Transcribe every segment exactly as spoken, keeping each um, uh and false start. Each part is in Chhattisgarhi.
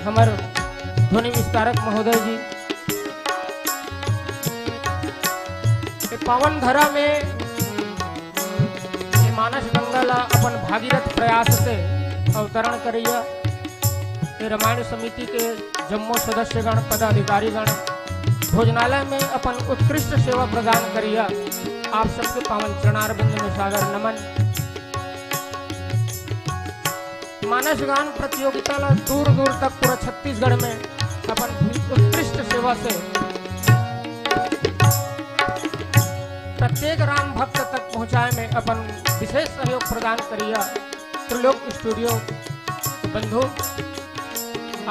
हमर ध्वनि विस्तारक महोदय जी, ये पावन धरा में ये मानस गंगा ला अपन भागीरथ प्रयास से अवतरण करैया, ये रामायण समिति के जम्मो सदस्यगण, पदाधिकारीगण, भोजनालय में अपन उत्कृष्ट सेवा प्रदान करैया, आप सबके पावन चरणारविंद में सादर नमन। मानस गान प्रतियोगिता ला दूर दूर तक पूरा छत्तीसगढ़ में अपन उत्कृष्ट सेवा से प्रत्येक राम भक्त तक पहुंचाए में अपन विशेष सहयोग प्रदान करैया त्रिलोक स्टूडियो के बंधु,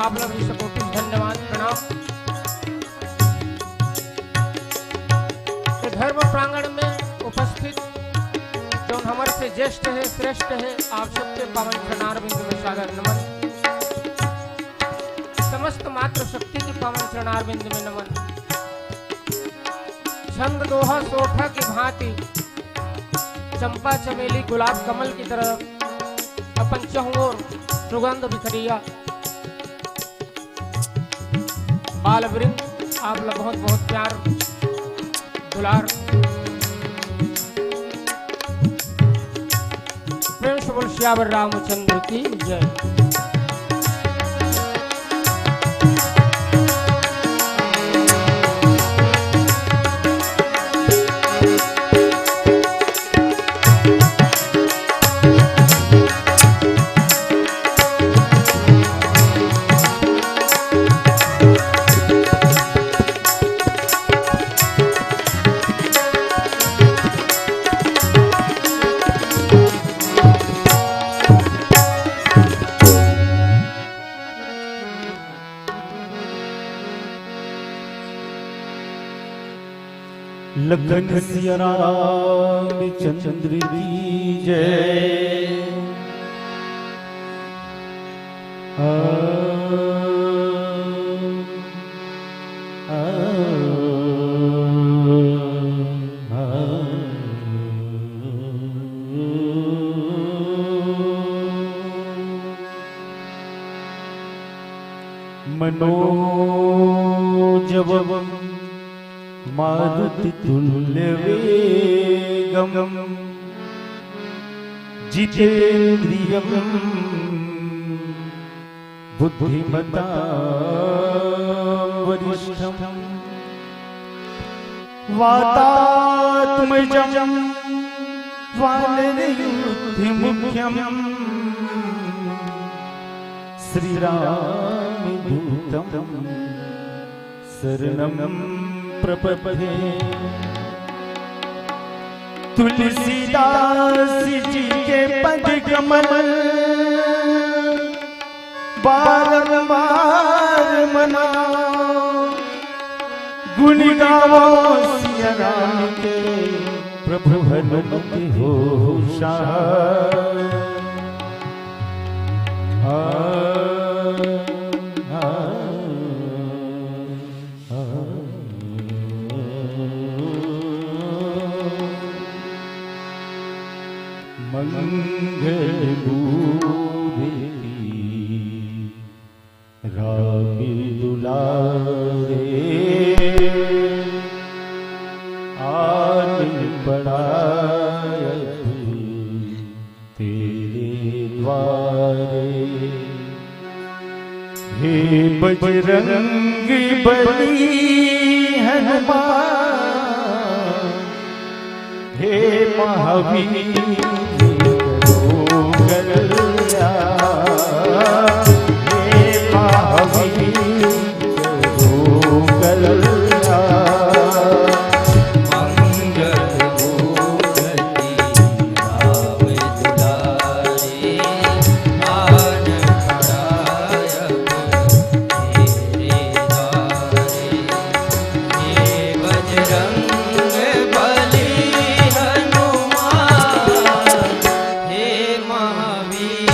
आप लोग भी सकोटि धन्यवाद, प्रणाम। ये धर्म प्रांगण में उपस्थित जो हमर से ज्येष्ठ है, श्रेष्ठ है, आप सबके पावन चरणारविंद में सादर नमन। समस्त मातृ शक्ति के पावन चरणारविंद में नमन। छंद दोहा सोरठा की भांति चंपा चमेली गुलाब कमल की तरह अपन चहुओर सुगंध बिखरैया बाल वृंद, आप ला बहुत बहुत प्यार दुलार। प्रेम से बोल सियावर रामचंद्र की जय। लखन सिया रामचंद्र की जय। आ, आ, आ। मनोजवं मारुतितुल्यवेगं जितेन्द्रियं बुद्धिमतां वरिष्ठं वातात्मजं वानरयूथमुख्यं श्रीरामदूतं शरणं प्रपद्ये। तुलसीदास जी के पद कमल बारंबार मनाओ, गुण गावो सिया राम के, प्रभु हनुमति होहू सहाय। आ, आ, आ। मंगल मूर्ति राम दुलारे, आन पड़ा अब तेरे द्वारे। हे बजरंग बली हनुमान, हे महावीर करो कल्याण, हे महावीर करो कल्याण। मंगल मूर्ति राम दुलारे, आन खड़ा अब तेरे द्वारे। हे बजरंग बली हनुमान, हे महावीर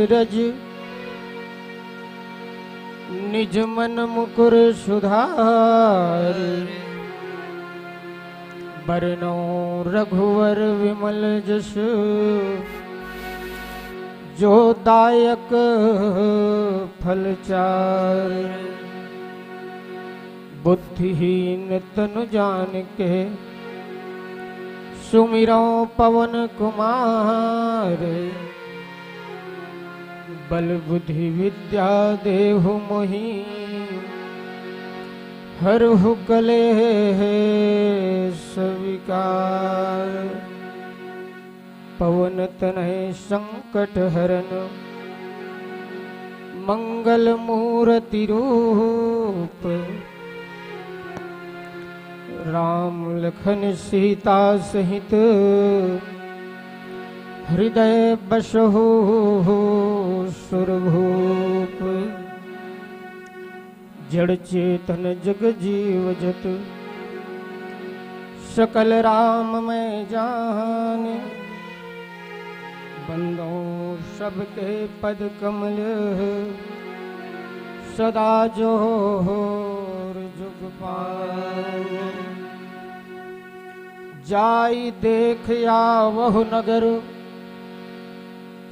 रज निज मन मुकुर सुधार। बरनौ रघुवर विमल जस जो दायक फल चार। बुद्धिहीन तनु जानिके सुमिरौ पवन कुमार। बल बुद्धि विद्या देहु मोहि हरहु कलेस विकार। पवन तनय संकट हरन मंगल मूरति रूप। राम लखन सीता सहित हृदय बसहु सुरभूप। जड़ चेतन जग जीव जत सकल राम मैं जान। बंदौ सबके पद कमल सदा जोर जुग पान। जाई देख आवहु नगर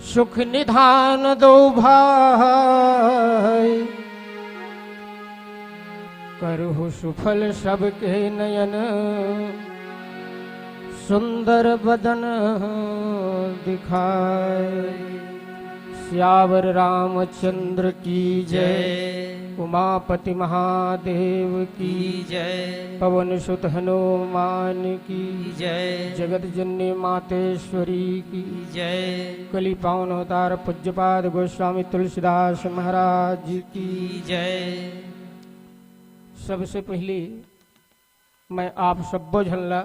सुख निधान दो भाई। करहु सुफल सबके नयन सुंदर बदन दिखाए। सियावर रामचंद्र की जय। जय। उमापति महादेव की की जय। पवन सुत हनुमान की की जय। जगत जननी मातेश्वरी की जय। कली पावन अवतार पूज्यपाद गोस्वामी तुलसीदास महाराज की। की जय। सबसे पहली मैं आप सब्बो झन ला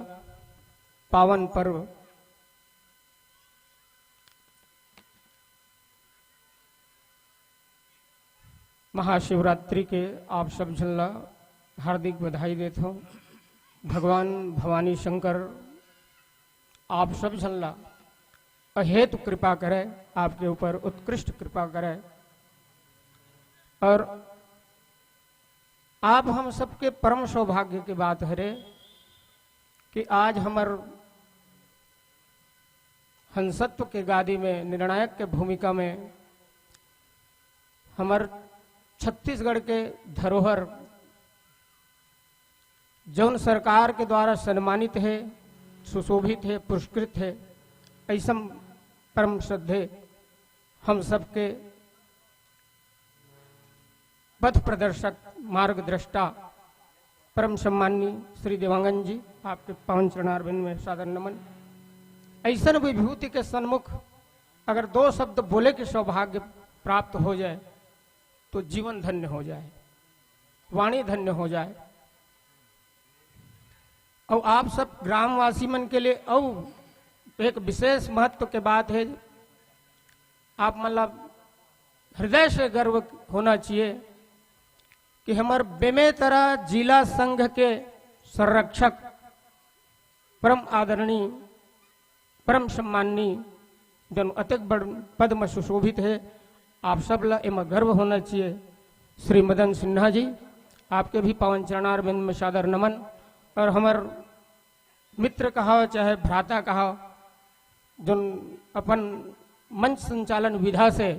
पावन पर्व महाशिवरात्रि के आप सब झन ला हार्दिक बधाई देत हौं। भगवान भवानी शंकर आप सब झन ला अहेतु कृपा करे, आपके ऊपर उत्कृष्ट कृपा करे। और आप हम सबके परम सौभाग्य के बात हरे कि आज हमर हंसत्व के गादी में निर्णायक के भूमिका में हमर छत्तीसगढ़ के धरोहर, जौन सरकार के द्वारा सम्मानित हे, सुशोभित हे, पुरस्कृत हे, ऐसन परम श्रद्धे हम सबके पथ प्रदर्शक, मार्गदृष्टा, परम सम्माननीय श्री देवांगन जी, आपके पावन चरणारविंद में सादर नमन। ऐसन विभूति के सन्मुख अगर दो शब्द बोले के सौभाग्य प्राप्त हो जाए, तो जीवन धन्य हो जाए, वाणी धन्य हो जाए। और आप सब ग्रामवासी मन के लिए और एक विशेष महत्व के बात है, आप मतलब हृदय से गर्व होना चाहिए कि हमर बेमेतरा जिला संघ के संरक्षक, परम आदरणीय, परम सम्माननीय, जन अतेक बड़ पद में सुशोभित है, आप सब ला एमा गर्व होना चाहिए। श्री मदन सिन्हा जी, आपके भी पावन चरणारविंद में सादर नमन। और हमर मित्र कहा, चाहे भ्राता कहा, जोन अपन मंच संचालन विधा से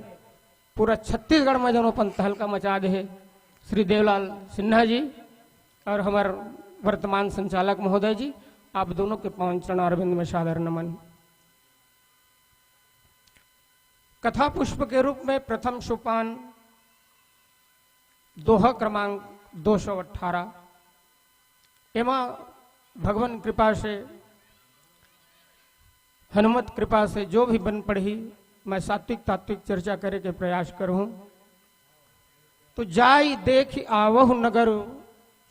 पूरा छत्तीसगढ़ में जोन अपन तहलका मचा दे हे, श्री देवलाल सिन्हा जी और हमर वर्तमान संचालक महोदय जी, आप दोनों के पावन चरणारविंद में सादर नमन। कथा पुष्प के रूप में प्रथम सोपान, दोहा क्रमांक दो सौ अठारह। एमा भगवान कृपा से, हनुमत कृपा से जो भी बन पड़ही, मैं सात्विक तात्विक चर्चा करे के प्रयास करूँ। तो जाई देख आवहु नगर,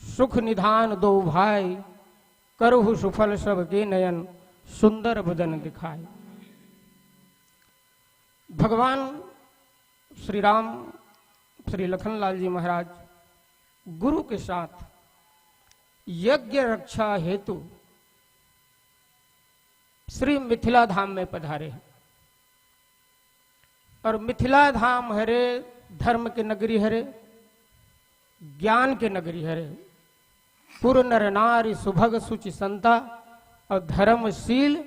सुख निधान दो भाई, करहु सुफल सबके नयन, सुंदर बदन दिखाई। भगवान श्री राम, श्री लखनलाल जी महाराज गुरु के साथ यज्ञ रक्षा हेतु श्री मिथिला धाम में पधारे हैं। और मिथिला धाम हरे, धर्म के नगरी हरे, ज्ञान के नगरी हरे। पुर नर नारी सुभग सुचि संता, और धर्मशील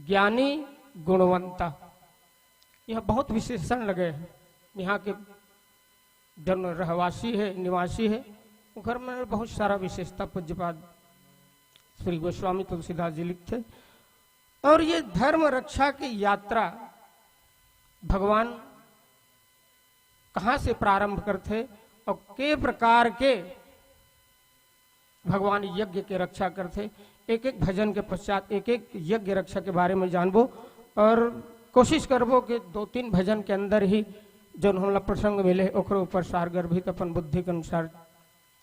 ज्ञानी गुणवंता। यह बहुत विशेषण लगे हैं। यहाँ के जन रहवासी है, निवासी है, ओकर में बहुत सारा विशेषता पूज्यपाद श्री गोस्वामी तुलसीदास जी लिखते। और ये धर्म रक्षा की यात्रा भगवान कहाँ से प्रारंभ करते और के प्रकार के भगवान यज्ञ के रक्षा करते, एक एक भजन के पश्चात एक एक यज्ञ रक्षा के बारे में जानबो। और कोशिश करबो कि दो तीन भजन के अंदर ही जौन हमला प्रसंग मिले, ओकरे ऊपर सारगर्भित अपन बुद्धि के अनुसार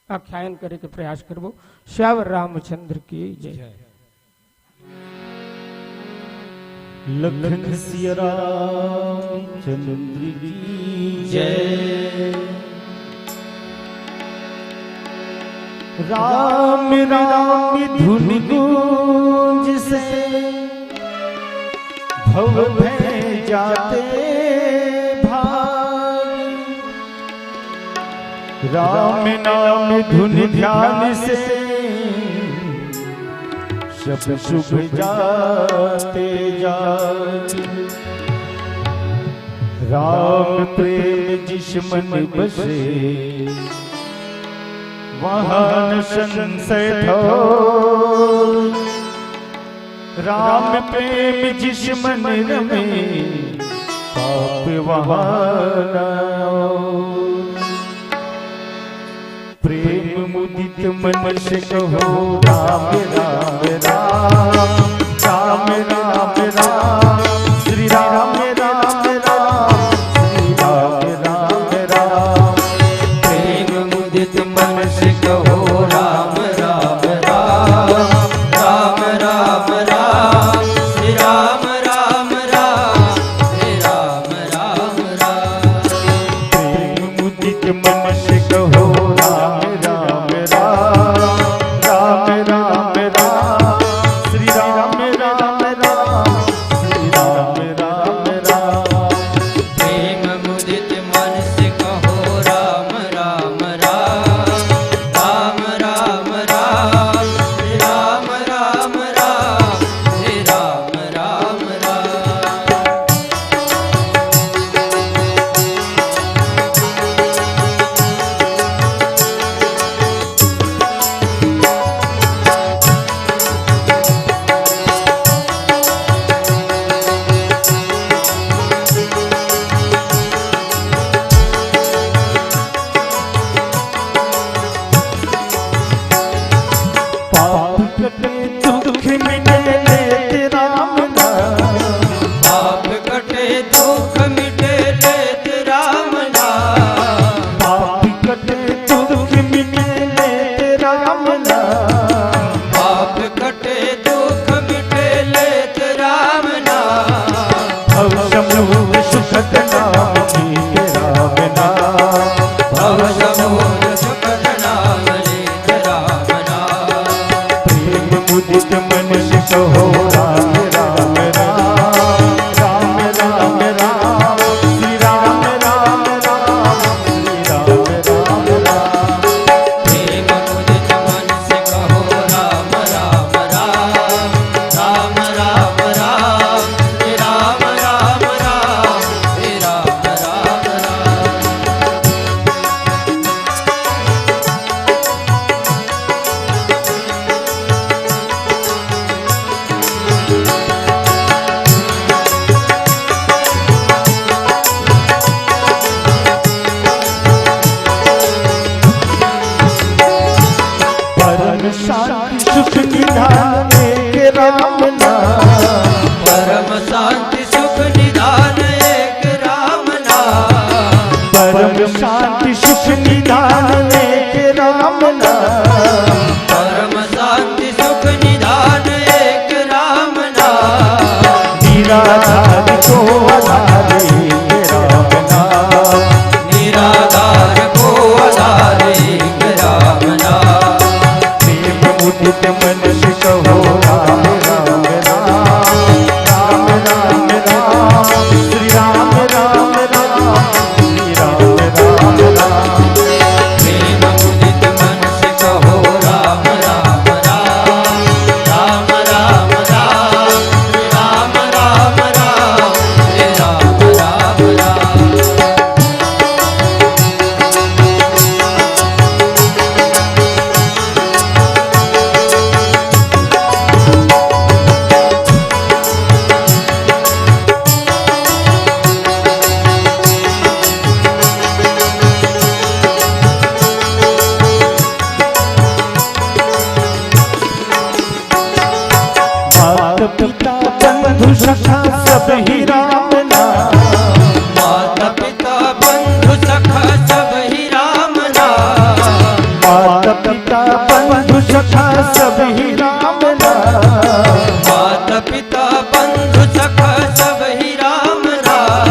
आख्यान करे के प्रयास करबो। श्यावर रामचंद्र की जय। जय। लखन सिया रामचंद्र की जय। राम राम धुन गूंज से भव भय जाते भाग। राम नाम धुन ध्यान से सब शुभ जाते जाग। राम प्रेम जिस मन बसे वहाँ न संशय ठोर। राम प्रेम जिस मन रमे पाप वहाँ न और। प्रेम मुदित मन से कहो राम राम राम, राम राम राम, श्री राम राम राम, श्री राम राम राम। प्रेम मुदित मन से कहो राम राम राम, राम राम राम, श्री राम राम राम, श्री राम राम राम। प्रेम मुदित मन से कहो राम राम राम, राम राम राम, श्री राम राम राम, श्री राम राम राम। प्रेम मुदित मन से कहो राम राम राम, राम राम राम, श्री राम राम राम, श्री राम राम राम। पाप कटे दुख मिटे लेत राम नाम। पाप कटे दुख मिटे लेत राम नाम। पाप कटे दुख मिटे लेत राम नाम। पाप कटे दुख मिटे लेत राम नाम। भव समुद्र सुखद नाम जी के राम नाम। भव समुद्र सुखद नाम जी के राम नाम। प्रेम मुदित मन से कहो राम राम राम, राम राम राम, श्री राम राम राम, श्री राम राम राम। प्रेम मुदित मन से कहो राम राम राम, राम राम राम, श्री राम राम राम, श्री राम राम राम। परम शांति सुख निधान एक राम नाम। परम शांति सुख निधान एक राम नाम। परम शांति सुख निधान एक राम नाम। परम शांति सुख निधान एक राम नाम। निराधार को आधार एक राम नाम। निराधार को आधार एक राम नाम। प्रेम मुदित मन से कहो राम राम राम, राम राम राम, श्री राम राम बंधु सखा सब ही राम नाम। माता पिता बंधु सखा सब ही राम नाम। माता पिता बंधु सखा सब ही राम नाम। माता पिता बंधु सखा सब ही राम नाम।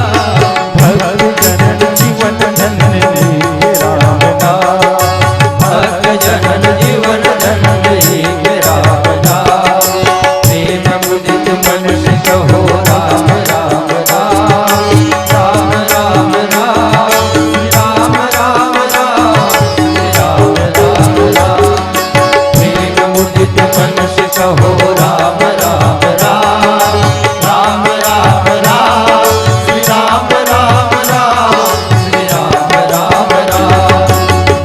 भक्त जनन जीवन धन्य एक राम नाम। भक्त जनन जीवन धन्य एक राम नाम। प्रेम मुदित मन से कहो राम राम राम। राम राम राम। श्री राम राम राम। श्री राम राम राम। प्रेम मुदित मन से कहो राम राम राम। राम राम राम। श्री राम राम राम। श्री राम राम राम।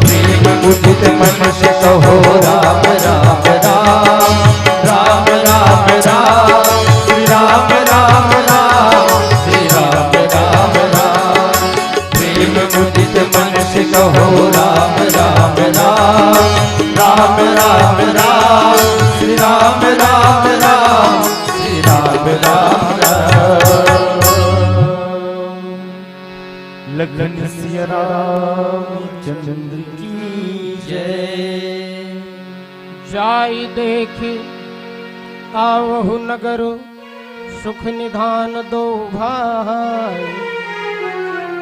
प्रेम मुदित मन से कहो राम राम राम। राम राम राम। श्री राम राम राम। श्री राम राम राम। प्रेम मुदित मन से कहो राम राम राम। राम राम राम। श्री राम राम राम। श्री राम राम राम। लखन सिया राम चंद्र की जय। जाई देख आवहु नगर सुख निधान दो भाई।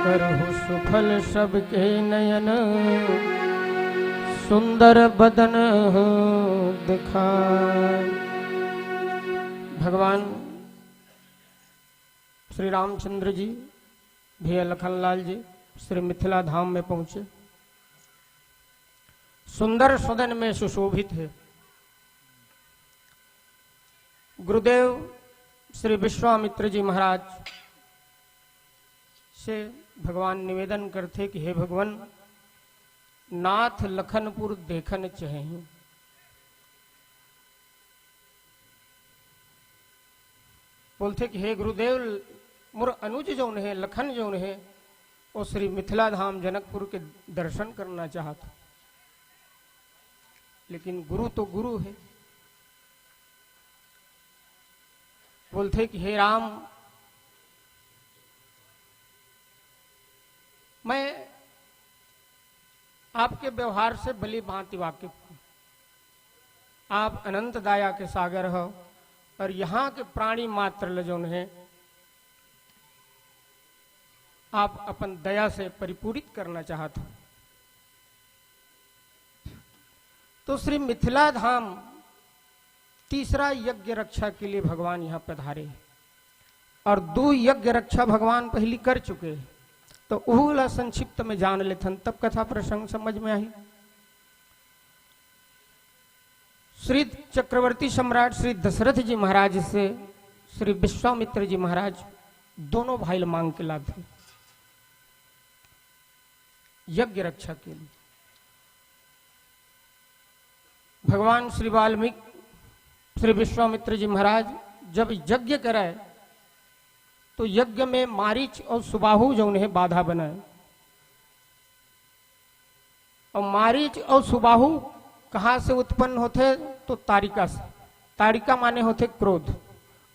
करहु सुफल सबके नयन सुंदर बदन दिखाई। भगवान श्री रामचंद्र जी, भैया लखनलाल जी श्री मिथिला धाम में पहुंचे। सुंदर सदन में सुशोभित है। गुरुदेव श्री विश्वामित्र जी महाराज से भगवान निवेदन करथे कि हे भगवान, नाथ लखनपुर देखन चाही। बोलथे कि हे गुरुदेव, मोर अनुज जौन हे, लखन जौन हे, वो श्री मिथिला धाम जनकपुर के दर्शन करना चाहत हे। लेकिन गुरु तो गुरु हे। बोलथे कि हे राम, मैं आपके व्यवहार से भली भांति वाकिफ हूं। आप अनंत दया के सागर हो और यहां के प्राणी मात्र ल जौन हे, आप अपन दया से परिपूरित करना चाहत हो। तो श्री मिथिला धाम तीसरा यज्ञ रक्षा के लिए भगवान यहां पधारे हैं और दो यज्ञ रक्षा भगवान पहली कर चुके हैं। तो उहू ला संक्षिप्त में जान लेथन, तब कथा प्रसंग समझ में आही। श्री चक्रवर्ती सम्राट श्री दशरथ जी महाराज से श्री विश्वामित्र जी महाराज दोनों भाई ल मांग के लाथे यज्ञ रक्षा के लिए। भगवान श्री वाल्मीकि श्री विश्वामित्र जी महाराज जब यज्ञ करे, तो यज्ञ में मारीच और सुबाहु जौन हे बाधा बनाए। और मारीच और सुबाहु कहां से उत्पन्न होथे? तो ताड़िका से। ताड़िका माने होथे क्रोध,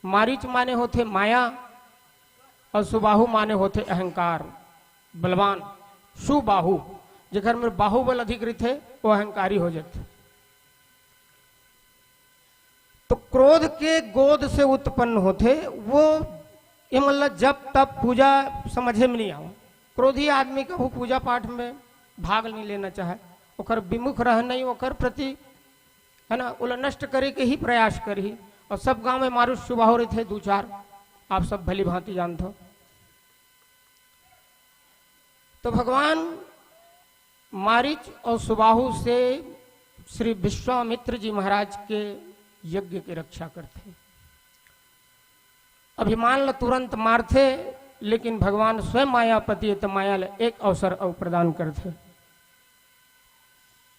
मारीच माने होथे माया, और सुबाहु माने होथे अहंकार, बलवान। सुबाहु, जेकर में बाहुबल अधिक रहिथे, वो अहंकारी हो जाथे। तो क्रोध के गोद से उत्पन्न होथे, वो ये मतलब जप तप पूजा समझे में नहीं आवे। क्रोधी आदमी कभू पूजा पाठ में भाग नहीं लेना चाहे, ओकर विमुख रह नहीं, ओकर प्रति, है ना, ओला नष्ट करे के ही प्रयास करही। और सब गांव में मारुच सुबाहु रहिथे दू चार, आप सब भली भांति जानथो। तो भगवान मारीच और सुबाहु से श्री विश्वामित्र जी महाराज के यज्ञ की रक्षा करथे। अभिमान ल तुरंत मारथे, लेकिन भगवान स्वयं मायापति हे, त माया ल एक अवसर अउ प्रदान करथे।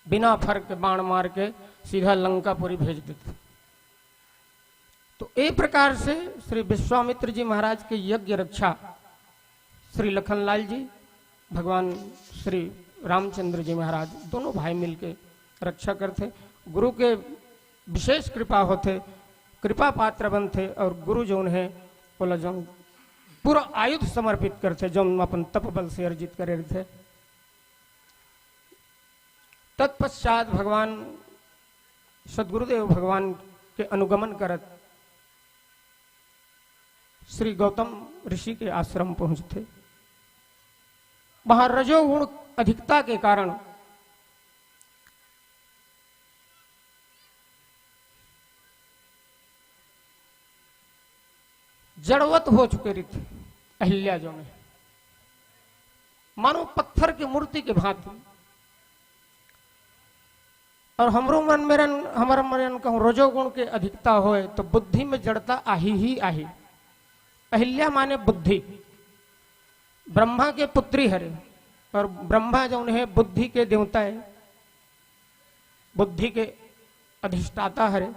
बिना फर के बाण मार के सीधा लंकापुरी भेज देथे। तो ए प्रकार से श्री विश्वामित्र जी महाराज के यज्ञ रक्षा श्री लखनलाल जी, भगवान श्री रामचंद्र जी महाराज, दोनों भाई मिलके रक्षा करथे। गुरु के विशेष कृपा होथे। कृपा पात्र बनथे और गुरु जौन हे, ओला जौन पूरा आयुध समर्पित करथे, जौन अपन तप बल से अर्जित करे रहिथे। तत्पश्चात भगवान सदगुरुदेव भगवान के अनुगमन करत श्री गौतम ऋषि के आश्रम पहुंचथे। वहां रजोगुण अधिकता के कारण जड़वत हो चुके रहिथे अहिल्या जौन हे, मानो पत्थर के मूर्ति के भांति। और हमरो मन मेरन, हमर मेरन कहूं रजोगुण के अधिकता होय तो बुद्धि में जड़ता आही ही आही। अहिल्या माने बुद्धि, ब्रह्मा के पुत्री हरे, और ब्रह्मा जौन हे बुद्धि के देवता हे, बुद्धि के अधिष्ठाता हरे।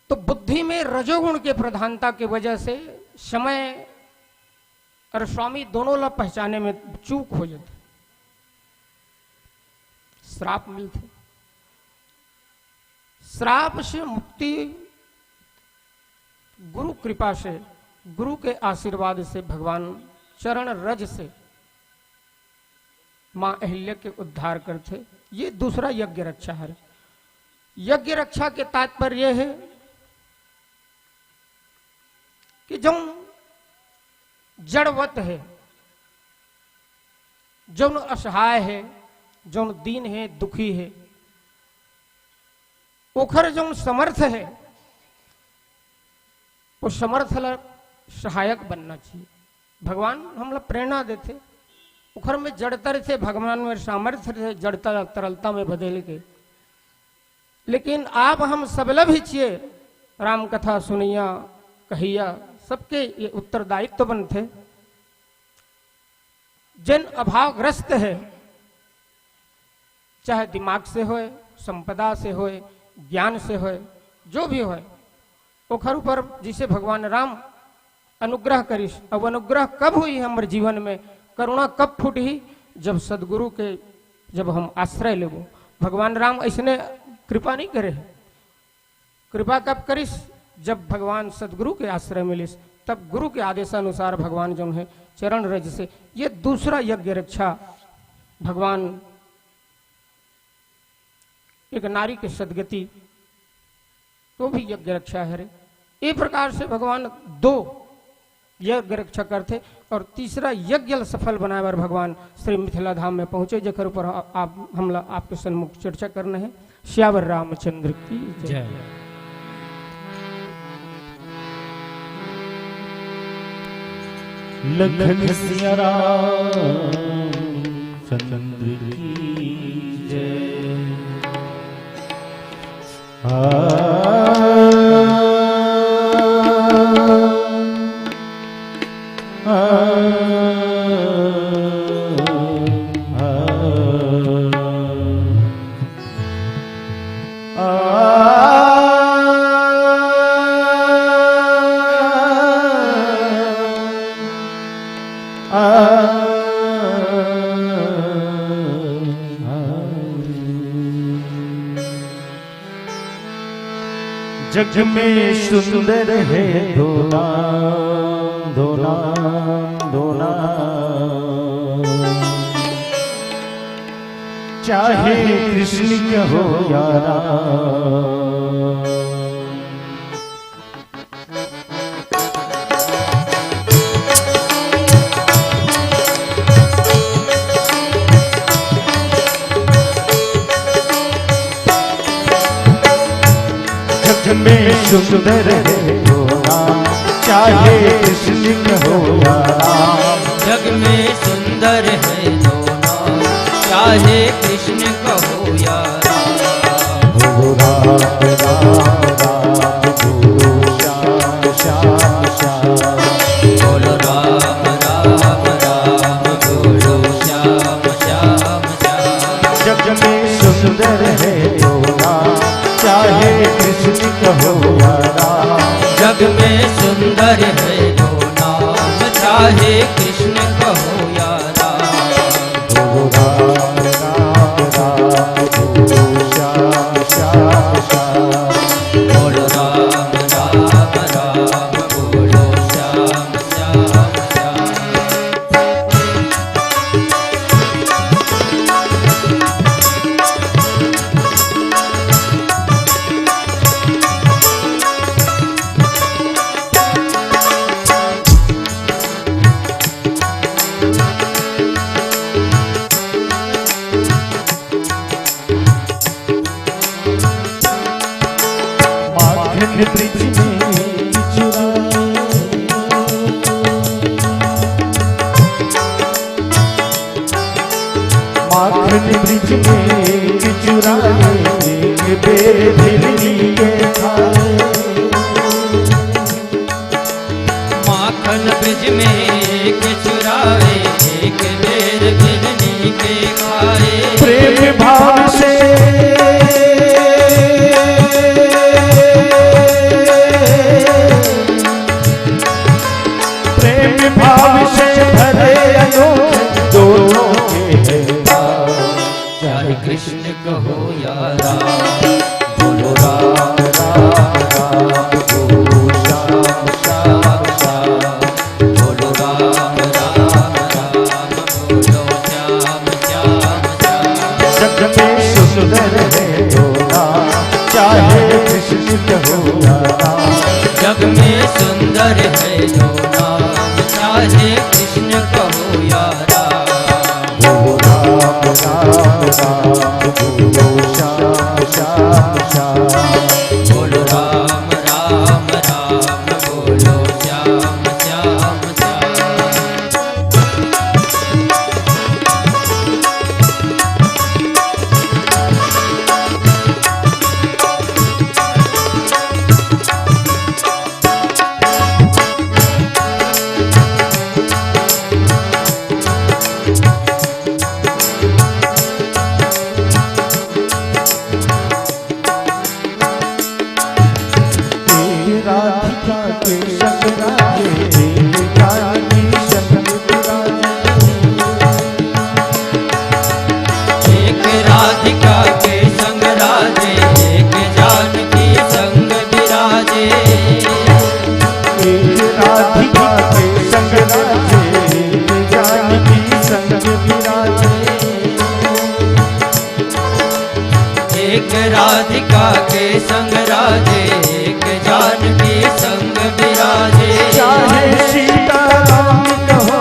तो बुद्धि में रजोगुण के प्रधानता के वजह से समय और स्वामी दोनों ला पहचाने में चूक हो जाथे, श्राप मिलथे। श्राप से मुक्ति गुरु कृपा से, गुरु के आशीर्वाद से, भगवान चरण रज से मां अहिल्या के उद्धार करथे। ये दूसरा यज्ञ रक्षा हरे। यज्ञ रक्षा के तात्पर्य हे कि जौन जड़वत हे, जौन असहाय हे, जौन दीन हे, दुखी हे, ओखर जौन समर्थ हे, वो समर्थ ला सहायक बनना चाहिए। भगवान हमला प्रेरणा देथे, ओखर में जड़ता रहिथे, भगवान में सामर्थ्य रहिथे, जड़ता ला तरलता में बदल के। लेकिन आप हम सबला भी चाहिए, राम कथा सुनैया, कहैया, सबके ये उत्तरदायित्व बनथे। जिन अभावग्रस्त हे, चाहे दिमाग से होय, संपदा से होय, ज्ञान से होय, जो भी होय, ओखर ऊपर जैसे भगवान राम अनुग्रह करिस, अब अनुग्रह कब होही हमर जीवन में, करुणा कब फूटही? जब सदगुरु के, जब हम आश्रय लेबो। भगवान राम ऐसने कृपा नहीं करे हे। कृपा कब करिस? जब भगवान सदगुरु के आश्रय मिलिस, तब गुरु के आदेशानुसार भगवान जौन हे चरण रज से। ये दूसरा यज्ञ रक्षा भगवान, एक नारी के सदगति, तो भी यज्ञ रक्षा हरे। ये प्रकार से भगवान दो यज्ञ रक्षा करथे और तीसरा यज्ञ ल सफल बनाए बर भगवान श्री मिथिला धाम में पहुंचे, जेकर ऊपर आ-, आप, हमला आपके सन्मुख चर्चा करना हे। सियावर रामचंद्र की जय। जय। लखन सिया राम चंद्र की जय। आ, आ, आ, आ, आ, जग में सुंदर है दो नाम, दो नाम, दो नाम। चाहे कृष्ण कहो या राम। जग में सुंदर है दो नाम, चाहे कृष्ण कहो या राम। जग में सुंदर है दो नाम, चाहे कृष्ण कहो या राम। हो राम, राम, राम, बोलो श्याम, श्याम, श्याम। बोलो राम, राम, राम, बोलो श्याम, श्याम, श्याम। जग में सुंदर है दो नाम, चाहे कृष्ण कहो या राम। जग में सुंदर है दो नाम, चाहे कृष्ण कहो या राम। बोलो राम, राम, राम, बोलो श्याम, श्याम, श्याम। ब्रिज में एक चुराए, एक बेर भिलनी के खाए। माखन ब्रिज में एक चुराए, एक बेर भिलनी के खाए। प्रेम भाव से, प्रेम भाव से भरे अनोखे दोनों के भाव। चाहे कृष्ण कहो या राम, बोलो राम राम राम, बोलो श्याम श्याम श्याम। बोलो राम राम राम, बोलो श्याम श्याम श्याम। जग में सुंदर है दो नाम, चाहे कृष्ण कहो या राम। जग में सुंदर है दो नाम, चाहे कृष्ण कहो या राम। बोलो राम राम राम, बोलो श्याम श्याम श्याम। बोलो राम राम राम, बोलो श्याम श्याम श्याम। एक राधिका के संग राधे, एक जानकी संग विराजे। एक राधिका के संग राधे, एक जानकी संग विराजे। एक राधिका के संग राधे, एक जानकी संग विराजे। एक राधिका के संग राधे, एक जानकी संग विराजे। चाहे सीता राम कहो,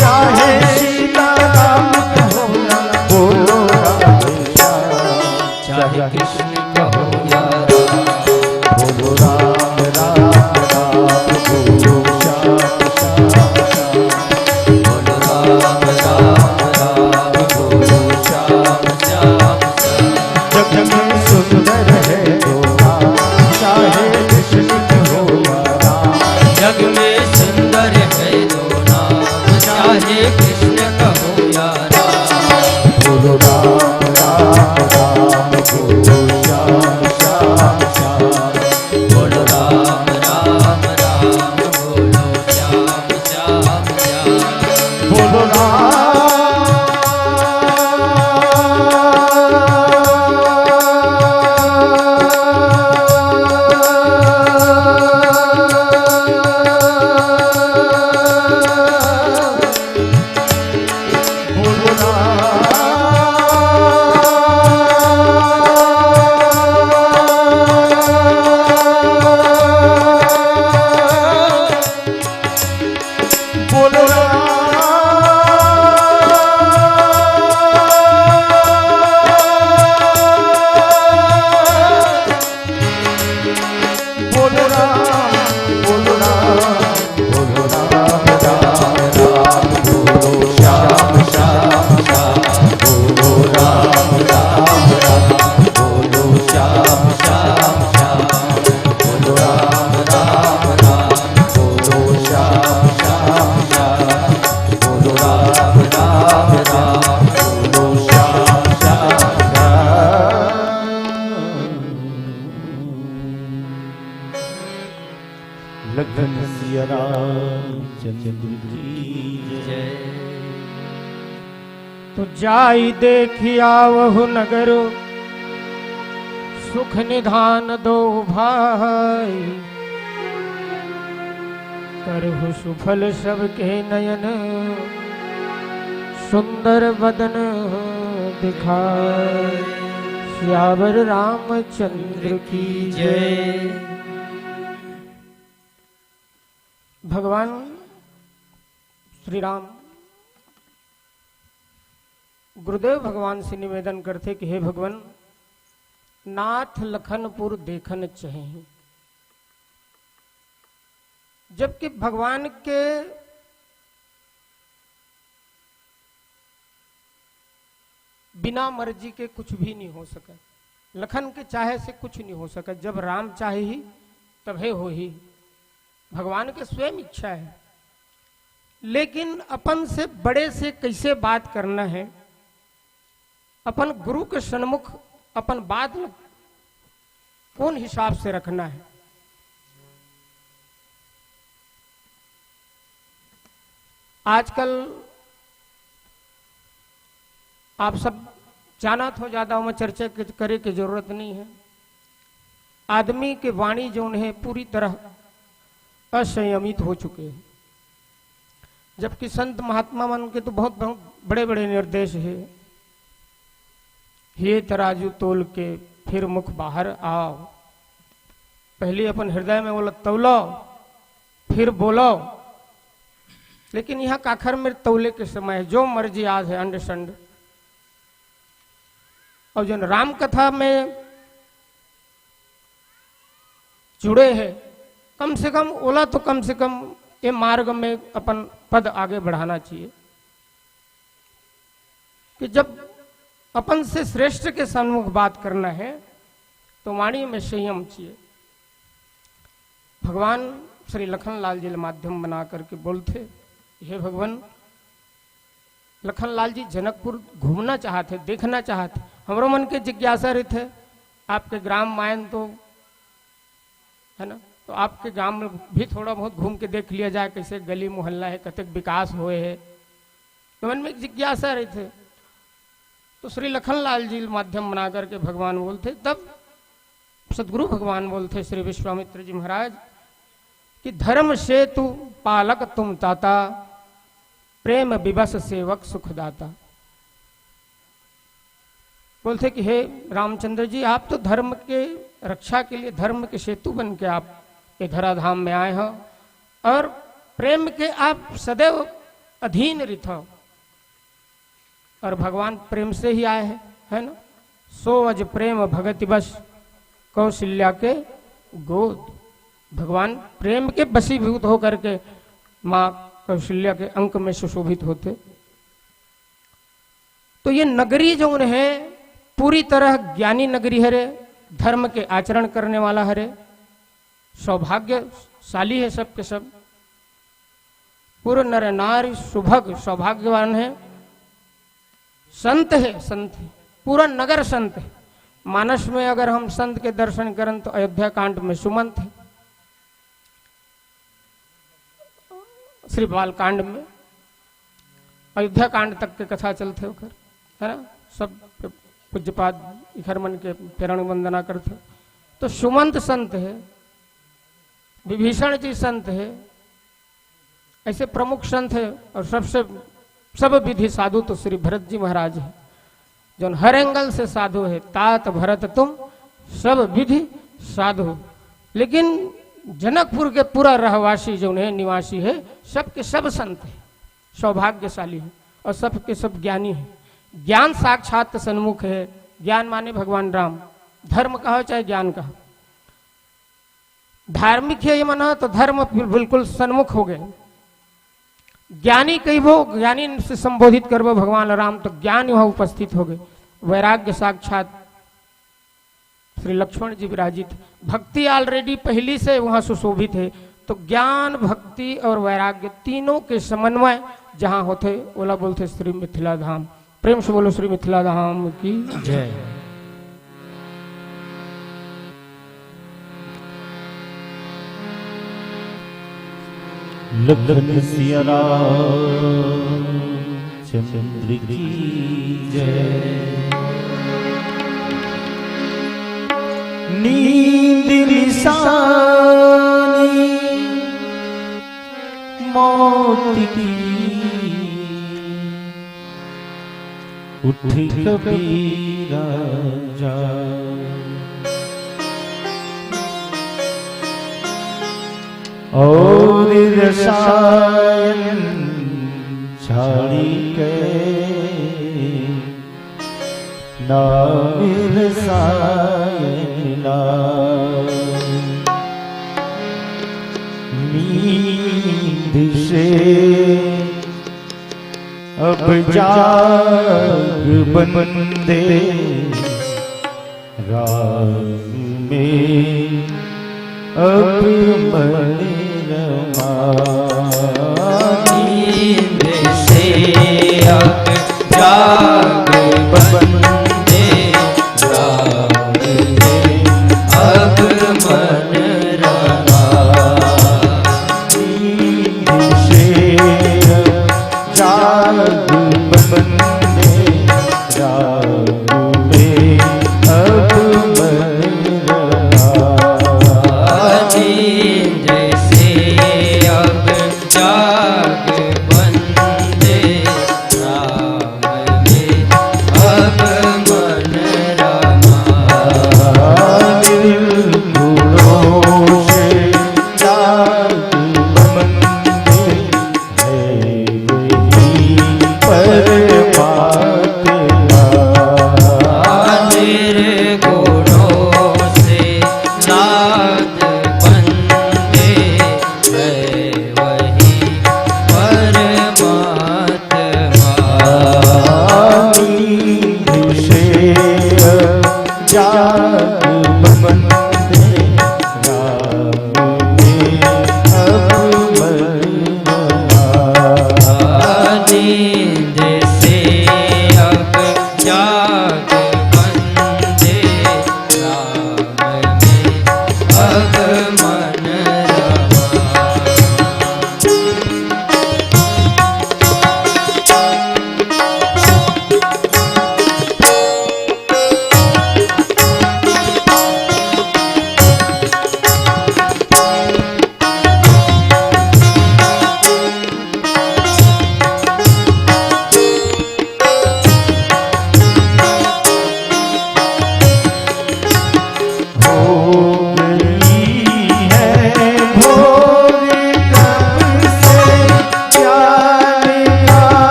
चाहे सीता राम कहो, बोलो राधे श्याम। चाहे कृष्ण कहो या राम, बोलो राम राम राम, बोलो श्याम श्याम श्याम। बोलो राम राम राम, बोलो श्याम श्याम श्याम। जग में सुंदर है दो नाम, चाहे कृष्ण कहो या राम। जग में सुंदर है दो नाम, चाहे कृष्ण कहो या राम। बोलो राम राम राम, बोलो श्याम श्याम श्याम। बोलो राम राम राम, बोलो श्याम श्याम श्याम। बोलो राम। लखन सिया रामचंद्र की जय। तो जाई देखि आवहु नगर, सुख निधान दो भाई। करहु सुफल सबके नयन, सुंदर बदन दिखाए। सियावर रामचंद्र की जय। भगवान श्री राम गुरुदेव भगवान से निवेदन करथे कि हे भगवान, नाथ लखनपुर देखन चाही। जबकि भगवान के बिना मर्जी के कुछ भी नहीं हो सके, लखन के चाहे से कुछ नहीं हो सके। जब राम चाहे ही तभे हो ही, भगवान के स्वयं इच्छा है। लेकिन अपन से बड़े से कैसे बात करना है, अपन गुरु के सन्मुख अपन बात ल कोन हिसाब से रखना है। आजकल आप सब जानत हो, ज्यादा ओमा चर्चा के, करे के जरूरत नहीं है। आदमी के वाणी जौन है पूरी तरह असंयमित हो चुके हैं, जबकि संत महात्मा मन के तो बहुत बहुत बड़े बड़े निर्देश है। हे तराजू तोल के फिर मुख बाहर आओ, पहले अपन हृदय में बोला तौलो, फिर बोलो। लेकिन यहाँ काखर में तौले के समय है, जो मर्जी आज है अंड संड। और जन राम कथा में जुड़े हैं, कम से कम ओला तो कम से कम ये मार्ग में अपन पद आगे बढ़ाना चाहिए कि जब अपन से श्रेष्ठ के सन्मुख बात करना है तो वाणी में संयम चाहिए। भगवान श्री लखनलाल जी ल माध्यम बना करके बोलथे, हे भगवान, लखनलाल जी जनकपुर घूमना चाहत हे, देखना चाहत हे, हमरो मन के जिज्ञासा रहिथे, आपके ग्राम मायन तो है ना, तो आपके ग्राम में भी थोड़ा बहुत घूम के देख लिया जाए, कैसे गली मोहल्ला है, कतेक विकास होए है, तो मन में एक जिज्ञासा रहिथे। तो श्री लखनलाल जी माध्यम बना करके भगवान बोलथे, तब सदगुरु भगवान बोलथे श्री विश्वामित्र जी महाराज कि धर्म सेतु पालक तुम ताता, प्रेम विवश सेवक सुखदाता। बोलथे कि हे रामचंद्र जी, आप तो धर्म के रक्षा के लिए धर्म के सेतु बन के आप ये धराधाम में आए हो और प्रेम के आप सदैव अधीन रिथो और भगवान प्रेम से ही आए हैं, है ना? सो अज प्रेम भगति बस कौशल्या के गोद। भगवान प्रेम के बसीभूत होकर के माँ कौशल्या के अंक में सुशोभित होथे। तो ये नगरी जौन है पूरी तरह ज्ञानी नगरी हरे, धर्म के आचरण करने वाला हरे, सौभाग्यशाली है सबके सब। पूर्ण नर नारी सुभग सौभाग्यवान है, संत है, संत है, पूरा नगर संत है। मानस में अगर हम संत के दर्शन करन तो अयोध्या कांड में सुमंत है, श्री बाल कांड में अयोध्या कांड तक के कथा चलथे ओकर, है ना? सब पूज्यपाद इखर मन के प्रेरण वंदना करथे। तो सुमंत संत है, विभीषण जी संत है, ऐसे प्रमुख संत है और सबसे सब विधि साधु तो श्री भरत जी महाराज है, जौन हर एंगल से साधु है। तात भरत तुम सब विधि साधु। लेकिन जनकपुर के पूरा रहवासी जौन है, निवासी है, सबके सब संत है, सौभाग्यशाली है और सबके सब ज्ञानी है। ज्ञान साक्षात सन्मुख है। ज्ञान माने भगवान राम। धर्म कहो चाहे ज्ञान कहो, धार्मिक है ये मना तो धर्म बिल-, बिल्कुल सन्मुख हो गए। ज्ञानी कहिबो, ज्ञानी से संबोधित करबो भगवान राम, तो ज्ञान वहां उपस्थित हो गए। वैराग्य साक्षात श्री लक्ष्मण जी विराजित, भक्ति ऑलरेडी पहली से वहां सुशोभित है। तो ज्ञान, भक्ति और वैराग्य तीनों के समन्वय जहां होथे, ओला बोलथे श्री मिथिला धाम। प्रेम से बोलो श्री मिथिला धाम की जय। लखन सिया राम चंद्र की जय। नींद निशानी मौत की, उठ कबीरा जा। और रसायन छाड़ी के नाम रसायन ला। मी अब जाग बंदे राम में, अब मन रमा। नींद से अब जाग बंदे राम में, अब मन रमा। नींद से जाग बंदे राम में, अब मन रमा। नींद से अब जाग बंदे राम में, अब मन रमा। निर्गुणों से जाग बंदे है वही परमात्मा। निर्गुणों से नाद बंदे है वही परमात्मा। नींद से जाग बंदे राम में, अब मन रमा। नींद से अब जाग बंदे राम में, अब मन रमा। हो गई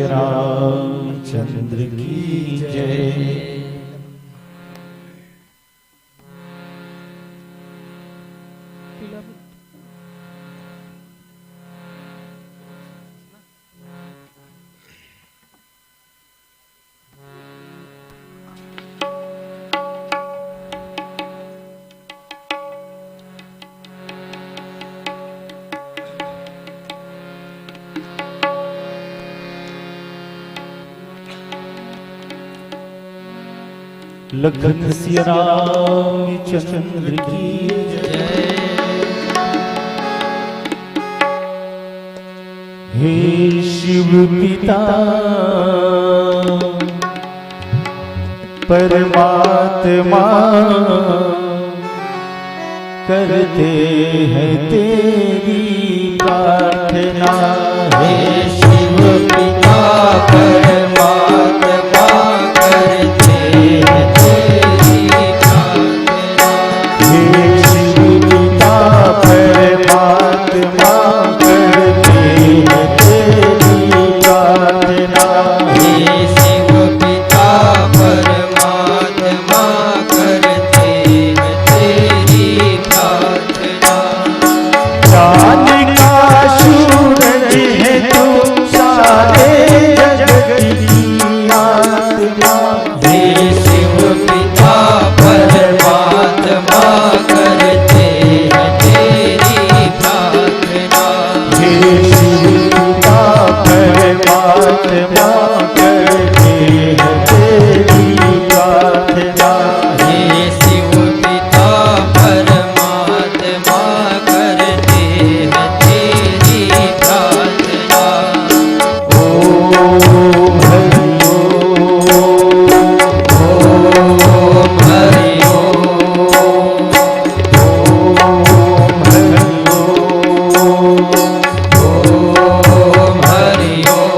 रामचंद्र की जय। लखन सिया रामचंद्र की जय। हे शिव पिता परमात्मा, करते हैं तेरी प्रार्थना। हे शिव पिता परमात्मा, करते हैं तेरी प्रार्थना। हे शिव पिता परमात्मा, करते हैं तेरी प्रार्थना। हे शिव पिता परमात्मा, करते हैं तेरी प्रार्थना। चांद का सूरज है तू, सारे जगत की आत्मा। हे शिव पिता परमात्मा, करते हैं तेरी प्रार्थना। हे शिव पिता परमात्मा, करते हैं तेरी प्रार्थना। हे शिव पिता परमात्मा, करते हैं तेरी प्रार्थना। ओम हरि ओम, ओम हरि ओम, ओम हरि ओम, ओम हरि ओम।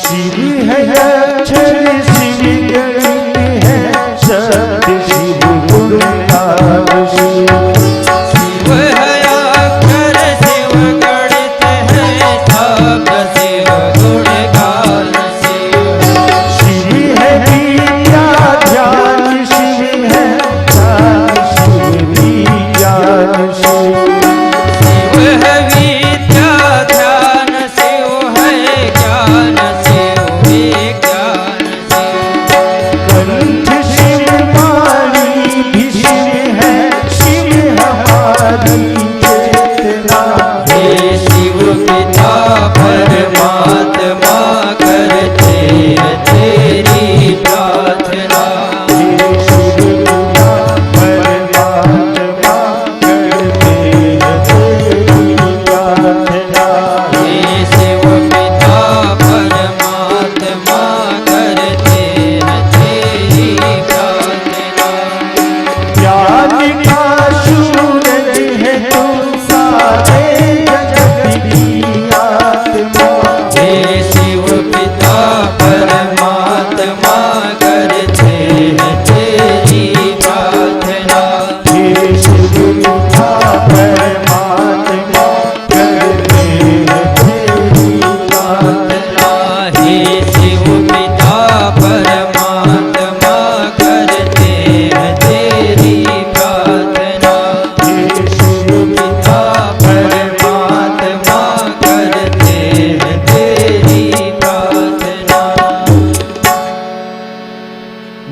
शिव है अक्षर, शिव गणित है, शब्द शिव गुणगान शिव। शिव है अक्षर, शिव गणित है, शब्द शिव गुणगान शिव। शिव है विद्या ध्यान, शिव है ज्ञान शिव, विज्ञान शिव। शिव है विद्या ध्यान शिव, है ज्ञान शिव, विज्ञान शिव। कंठ शिव, वाणी भी शिव है, शिव हमारी चेतना। हे शिव पिता परमात्मा, करते हैं तेरी प्रार्थना। हे शिव पिता परमात्मा, करते हैं तेरी प्रार्थना। हे शिव पिता परमात्मा, करते हैं तेरी प्रार्थना। ज्ञान का सूरज है तू, सारे जगत की आत्मा। हे शिव पिता परमात्मा, करते हैं तेरी प्रार्थना। हे शिव पिता परमात्मा, करते हैं तेरी प्रार्थना। हे शिव पिता परमात्मा, करते हैं तेरी प्रार्थना। हे शिव पिता परमात्मा, करते हैं तेरी प्रार्थना।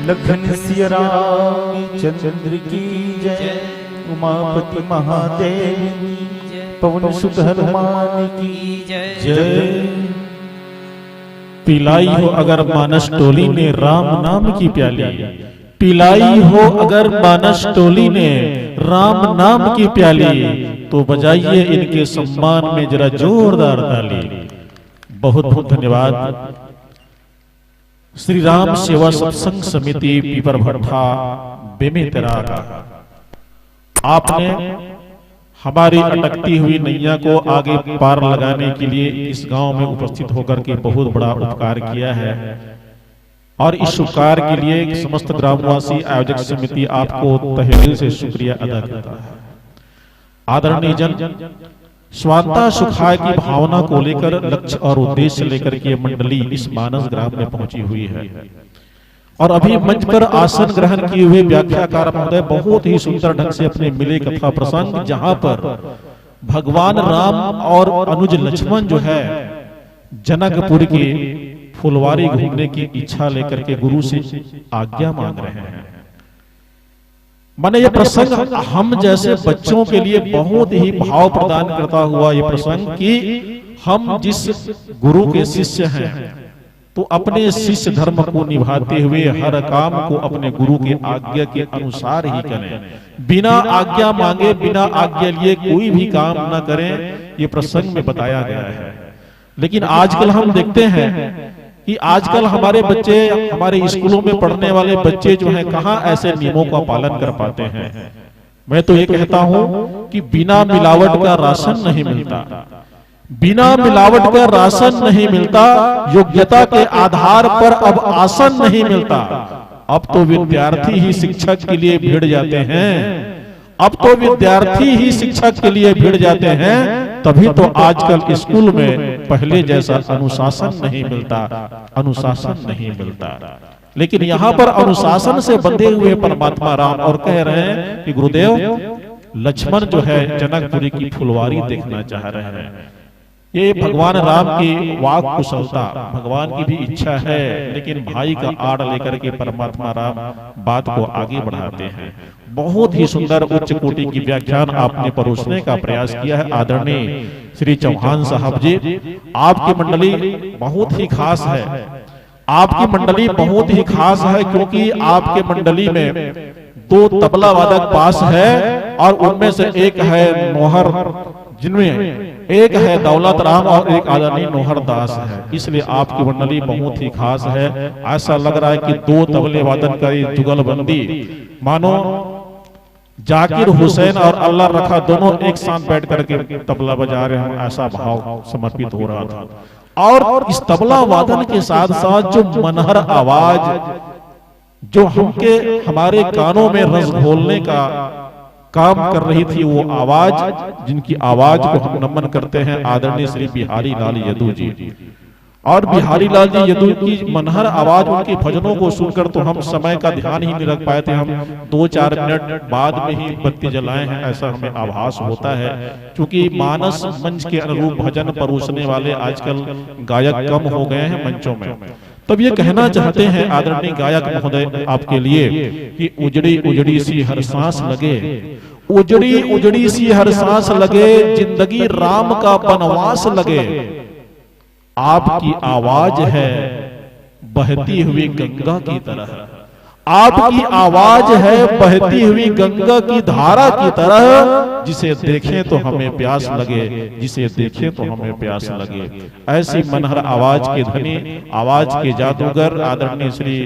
लखन सिया रामचंद्र की जय, उमापति महादेव की जय, पवन सुत हनुमान की जय। पिलाई हो अगर मानस टोली में राम नाम की प्याली, पिलाई हो अगर मानस टोली ने राम नाम की प्याली, तो बजाइए इनके सम्मान में जरा जोरदार ताली। बहुत बहुत धन्यवाद। श्री राम सेवा सत्संग समिति पीपर भट्ठा बेमेतरा का आपने हमारी अटकती हुई नैया को आगे पार लगाने के लिए इस गांव में उपस्थित होकर के बहुत बड़ा उपकार किया है। और इस उपकार के लिए समस्त ग्रामवासी आयोजक समिति आपको तहे दिल से शुक्रिया अदा करता है। आदरणीय जन, स्वांता सुखाय की भावना को लेकर, लक्ष्य और उद्देश्य लेकर के मंडली इस मानस ग्राम में पहुंची हुई है। और अभी मंच पर आसन ग्रहण किए हुए व्याख्याकार महोदय बहुत ही सुंदर ढंग से अपने मिले कथा प्रसंग, जहां पर भगवान राम और अनुज लक्ष्मण जो है, जनकपुर की फुलवारी घूमने की इच्छा लेकर के गुरु से आज्ञा मांग रहे हैं। माने ये प्रसंग हम जैसे बच्चों के लिए बहुत ही भाव प्रदान करता हुआ ये प्रसंग कि हम जिस गुरु के शिष्य हैं, तो अपने शिष्य धर्म को निभाते हुए हर काम को अपने गुरु के आज्ञा के अनुसार ही करें। बिना आज्ञा मांगे, बिना आज्ञा लिए कोई भी काम न करें, ये प्रसंग में बताया गया है। लेकिन आजकल हम देखते हैं कि आजकल हमारे बच्चे, हमारे स्कूलों में पढ़ने वाले बच्चे जो हैं, कहाँ ऐसे नियमों का पालन कर पाते हैं। मैं तो ये कहता हूँ कि बिना मिलावट का राशन नहीं मिलता, बिना मिलावट का राशन नहीं मिलता, योग्यता के आधार पर अब आसन नहीं मिलता। अब तो विद्यार्थी ही शिक्षक के लिए भिड़ जाते हैं, अब तो विद्यार्थी ही शिक्षक के लिए भिड़ जाते हैं, तभी तो आजकल स्कूल में पहले जैसा अनुशासन नहीं मिलता, अनुशासन नहीं मिलता। लेकिन यहाँ पर अनुशासन से बंधे हुए परमात्मा राम और कह रहे हैं कि गुरुदेव, लक्ष्मण जो है जनकपुरी की फुलवारी देखना चाह रहे हैं। ये भगवान राम की वाक कुशलता, भगवान की भी इच्छा है, लेकिन भाई का आड़ लेकर के परमात्मा राम बात को आगे बढ़ाते हैं। बहुत ही सुंदर उच्च कोटि की व्याख्यान आपने परोसने का प्रयास किया है आदरणीय श्री चौहान साहब जी। आपकी मंडली बहुत ही खास है, आपकी मंडली बहुत ही खास है, क्योंकि आपके मंडली में दो तबला वादक पास है और उनमें से एक है नोहर, जिनमें एक है दौलत राम और एक आदरणीय नोहर दास है। इसलिए आपकी मंडली बहुत ही खास है। ऐसा लग रहा है कि दो तबले वादन का ये जुगलबंदी, मानो जाकिर हुसैन और अल्लाह रखा दोनों एक साथ बैठ करके तबला बजा रहे हों, ऐसा भाव समर्पित हो रहा था। और इस तबला वादन के साथ साथ जो मनहर आवाज, जो हमके, हमारे कानों में रस घोलने का काम कर रही थी, वो आवाज, जिनकी आवाज को हम नमन करते हैं आदरणीय श्री बिहारी लाल यदु जी। और बिहारी लाल जी यदु की मनहर आवाज, उनके भजनों को सुनकर तो हम समय का ध्यान ही नहीं रख पाए थे। हम दो चार मिनट बाद में ही बत्ती जलाए हैं, ऐसा हमें आभास होता है। क्योंकि मानस मंच के अनुरूप भजन परोसने वाले आजकल गायक कम हो गए हैं मंचों में। तब ये कहना चाहते हैं आदरणीय गायक महोदय आपके लिए कि उजड़ी उजड़ी सी हर सांस लगे, उजड़ी उजड़ी सी हर सांस लगे, जिंदगी राम का बनवास लगे। आपकी आवाज है बहती हुई गंगा की तरह, आपकी आवाज है बहती हुई गंगा की धारा की तरह, जिसे देखें तो हमें प्यास लगे, जिसे देखें तो हमें प्यास लगे। ऐसी मनहर आवाज के धनी, आवाज के जादूगर आदरणीय श्री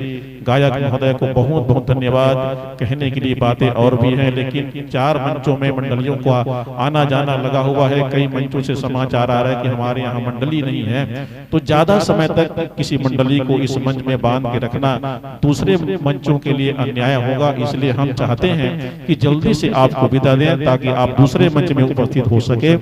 गायक महोदय को बहुत बहुत धन्यवाद। कहने के लिए बातें और भी हैं, लेकिन चार मंचों में मंडलियों का आना जाना लगा हुआ है। कई मंचों से समाचार आ रहा है कि हमारे यहाँ मंडली नहीं है, तो ज्यादा समय तक किसी मंडली को इस मंच में बांध के रखना दूसरे मंचों के लिए अन्याय होगा। इसलिए हम चाहते हैं कि जल्दी से आपको विदा दें, ताकि आप दूसरे मंच में उपस्थित हो सके।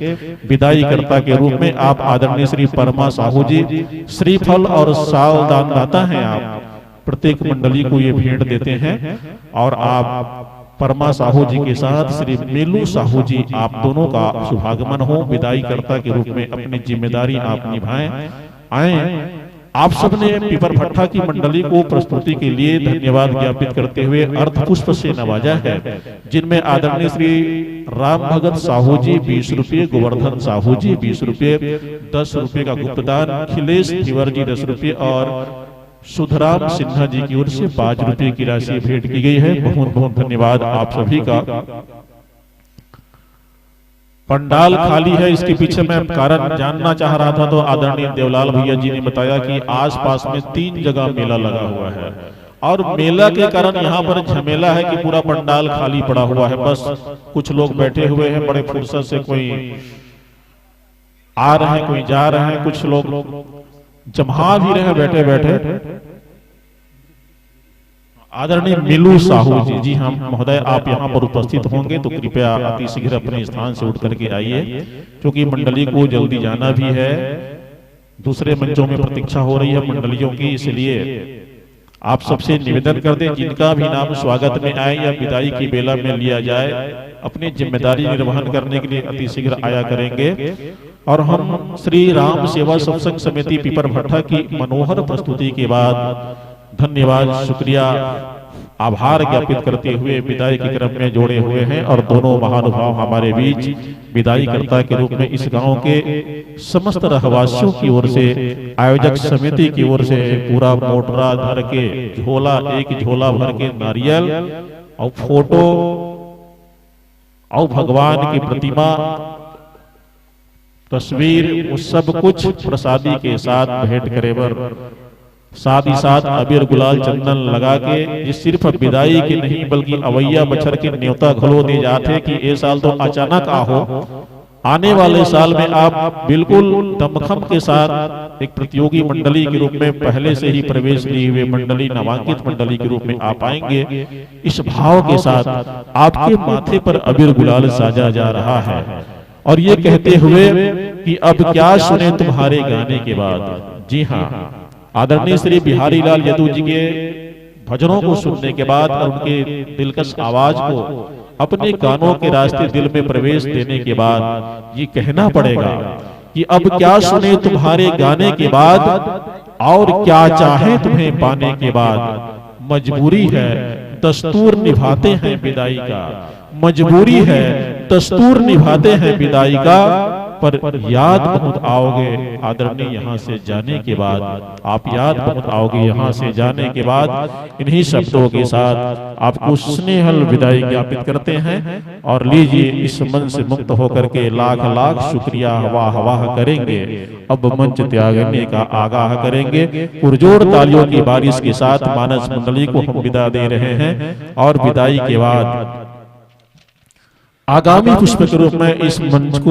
विदाई कर्ता के रूप में आप आदरणीय श्री परमा साहू जी, श्रीफल और साल दान दाता हैं आप, प्रत्येक मंडली को ये भेंट देते हैं। और आप परमा साहू जी के साथ श्री मेलू साहू जी, आप दोनों का शुभागमन हो। विदाई कर्ता के रूप में अपनी जिम्मेदारी आप निभाएं। आए, आप सबने पीपर भट्ठा की मंडली को प्रस्तुति के लिए धन्यवाद ज्ञापित करते हुए अर्थ पुष्प से नवाजा है, जिनमें आदरणीय श्री राम भगत साहू जी बीस रुपये, गोवर्धन साहू जी बीस रुपये, दस रुपये का गुप्तदान, खिलेश धीवर जी दस रुपये और सुधराम सिन्हा जी की ओर से पांच रुपए की राशि भेंट की गई है। बहुत बहुत धन्यवाद आप सभी का। पंडाल खाली है, इसके पीछे मैं कारण जानना चाह रहा था, तो आदरणीय देवलाल भैया जी ने बताया कि आसपास में तीन जगह मेला लगा हुआ है और मेला के कारण यहाँ पर झमेला है कि पूरा पंडाल खाली पड़ा हुआ है। बस कुछ लोग बैठे हुए हैं, बड़े फुर्सत से कोई आ रहे हैं, कोई जा रहे हैं, कुछ लोग जमा भी रहे हैं बैठे बैठे। आदरणीय मिलू साहू जी, जी हाँ महोदय, आप यहाँ पर उपस्थित होंगे तो कृपया अति शीघ्र अपने स्थान से उठ करके आइए, क्योंकि मंडली को जल्दी जाना भी है, दूसरे मंचों में प्रतीक्षा हो रही है मंडलियों की, इसलिए आप सबसे निवेदन कर दें, जिनका भी नाम स्वागत में आए या विदाई की बेला में लिया जाए, अपनी जिम्मेदारी निर्वहन करने के लिए अति शीघ्र आया करेंगे। और हम श्री राम सेवा सत्संग समिति पीपर भट्टा की मनोहर प्रस्तुति के बाद धन्यवाद, शुक्रिया, आभार ज्ञापित करते हुए विदाई के क्रम में जोड़े हुए हैं और दोनों महानुभाव हमारे बीच विदाई कर्ता के रूप में इस गांव के समस्त रहवासियों की ओर से, आयोजक समिति की ओर से पूरा मोटरा धर के झोला, एक झोला भर के नारियल और फोटो और भगवान की प्रतिमा, तस्वीर, वो सब कुछ प्रसादी के साथ भेंट करे बर, साथ ही साथ अबीर गुलाल चंदन लगा के, ये सिर्फ विदाई के नहीं बल्कि अवैया बछर के न्योता घलो दे जाथे कि ए साल तो अचानक आहो, आने वाले साल में आप बिल्कुल दमखम के साथ एक प्रतियोगी मंडली के रूप में पहले से ही प्रवेश लिए हुए मंडली, नामांकित मंडली के रूप में आ पाएंगे। इस भाव के साथ आपके माथे पर अबीर गुलाल साजा जा रहा है और ये कहते हुए कि अब क्या सुने तुम्हारे गाने के बाद। जी हाँ, आदरणीय श्री बिहारी लाल यदु जी के भजनों को सुनने के बाद और उनके दिलकश आवाज को अपने कानों के रास्ते दिल में प्रवेश देने के बाद ये कहना पड़ेगा कि अब क्या सुने तुम्हारे गाने के बाद और क्या चाहे तुम्हें पाने के बाद। मजबूरी है, दस्तूर निभाते हैं विदाई का, मजबूरी है, दस्तूर निभाते हैं विदाई का, पर याद बहुत आओगे आदरणीय यहाँ से जाने के बाद, आप याद बहुत आओगे यहाँ से जाने के बाद। इन्हीं शब्दों के साथ आपको स्नेहल विदाई ज्ञापित करते हैं और लीजिए, इस मन से मुक्त होकर के लाख लाख शुक्रिया वाह वाह करेंगे। अब मंच त्यागने का आगाह करेंगे। पुरजोर तालियों की बारिश के साथ मानस मंडली को हम विदा दे रहे हैं और विदाई के बाद आगामी पुष्प के रूप में इस मंच